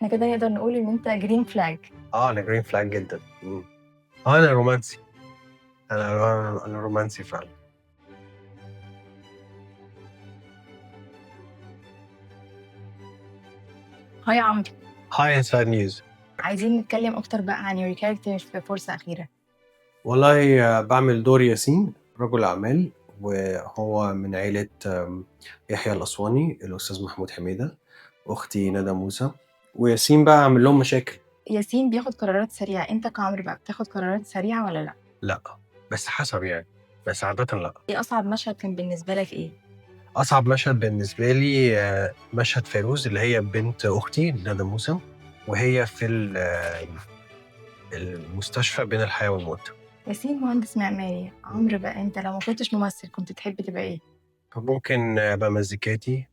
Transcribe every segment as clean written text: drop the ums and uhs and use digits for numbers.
إحنا كده نقدر نقول إن أنت green flag. آه، أنا green flag جدًا. آه، أنا رومانسي. أنا رومانسي فعلًا. Hi عمرو. Hi Inside News. عايزين نتكلم أكتر بقى عن your character في فرصة أخيرة. والله باعمل دور ياسين، رجل أعمال، وهو من عيلة يحيى الأسواني، الأستاذ محمود حميدة، أختي ندى موسى، وياسين بقى عامل لهم مشاكل. ياسين بياخد قرارات سريعة، أنت كعمرو بقى بتاخد قرارات سريعة والّا لأ؟ لأ، بس حسب يعني، بس عادةً لأ. إيه أصعب مشهد كان بالنسبة لك إيه؟ أصعب مشهد بالنسبة لي مشهد فيروز اللي هي بنت أختي ندى موسى، وهي في المستشفى بين الحياة والموت. ياسين مهندس معماري، عمرو بقى أنت لو ما كنتش ممثل كنت تحب تبقى إيه؟ ممكن أبقى مزيكاتي.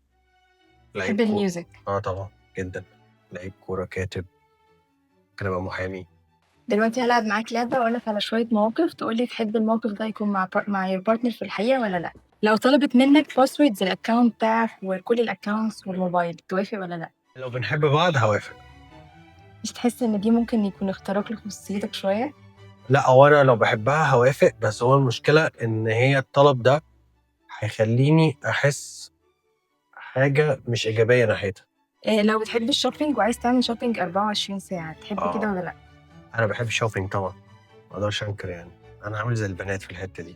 لعيب تحب كورة. ال music. آه طبعًا، جدًا. لعيب كورة، كاتب. ممكن أبقى محامي. دلوقتي هالعب معاك لعبة وأقول لك على شوية مواقف تقول لي تحب الموقف ده يكون مع your partner في الحقيقة والّا لأ؟ لو طلبت منك passwords الaccount بتاعك وكل الaccounts والموبايل توافق والّا لأ؟ لو بنحب بعض هاوافق. مش تحس إن دي ممكن يكون اختراق لخصوصيتك شوية؟ لأ، هو أنا لو باحبها هاوافق، بس هو المشكلة إن هي الطلب ده هيخليني أحس حاجة مش إيجابية ناحيتها. لو بتحب ال shopping وعايز تعمل shopping 24 ساعة تحب كده والّا لأ؟ أنا باحب ال shopping طبعًا، ما أقدرش أنكر يعني، أنا عامل زي البنات في الحتة دي.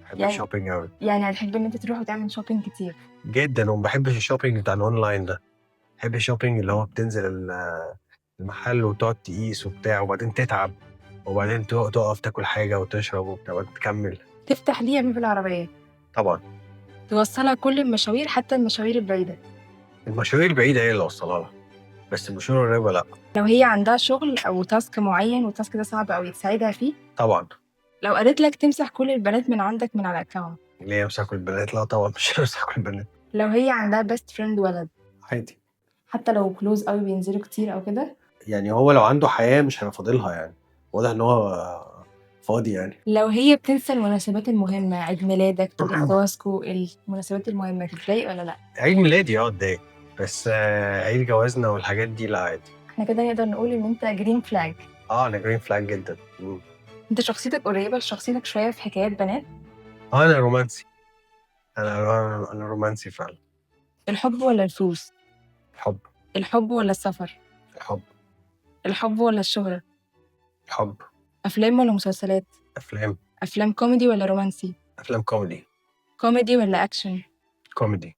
باحب ال shopping أوي. يعني هتحب إن أنت تروح وتعمل shopping كتير. جدًا، وما باحبش ال shopping بتاع الأونلاين ده. باحب ال shopping اللي هو بتنزل المحل وتقعد تقيس وبتاع، وبعدين تتعب، وبعدين تقف تاكل حاجة وتشرب وبتاع وبعدين تكمل. تفتح ليها باب العربية. طبعًا. توصلها كل المشاوير حتى المشاوير البعيدة. المشاوير البعيدة هي اللي أوصلها لها، بس المشاوير القريبة لأ. لو هي عندها شغل أو task معين وال task ده صعب أوي تساعدها فيه؟ طبعًا. لو قالت لك تمسح كل البنات من عندك من على الaccount. ليه أمسح كل البنات؟ لأ طبعًا مش هامسح كل البنات. لو هي عندها best friend ولد. عادي. حتى لو close أوي بينزلوا كتير أو كده؟ يعني هو لو عنده حياة مش هيبقى فاضلها يعني، واضح إن هو فاضي يعني. لو هي بتنسى المناسبات المهمة، عيد ميلادك، تاريخ جوازكم، المناسبات المهمة تتضايق والّا لأ؟ عيد ميلادي أتضايق، بس عيد جوازنا والحاجات دي لأ عادي. إحنا كده نقدر نقول إن أنت green flag. آه، أنا green flag جدًا. أنت شخصيتك قريبة لشخصيتك شوية في حكايات بنات؟ آه، أنا رومانسي. أنا رومانسي فعلًا. الحب والّا الفلوس؟ الحب. الحب والّا السفر؟ الحب. الحب والّا الشهرة؟ الحب. أفلام والّا مسلسلات؟ أفلام. أفلام كوميدي والّا رومانسي؟ أفلام كوميدي. كوميدي والّا أكشن؟ كوميدي.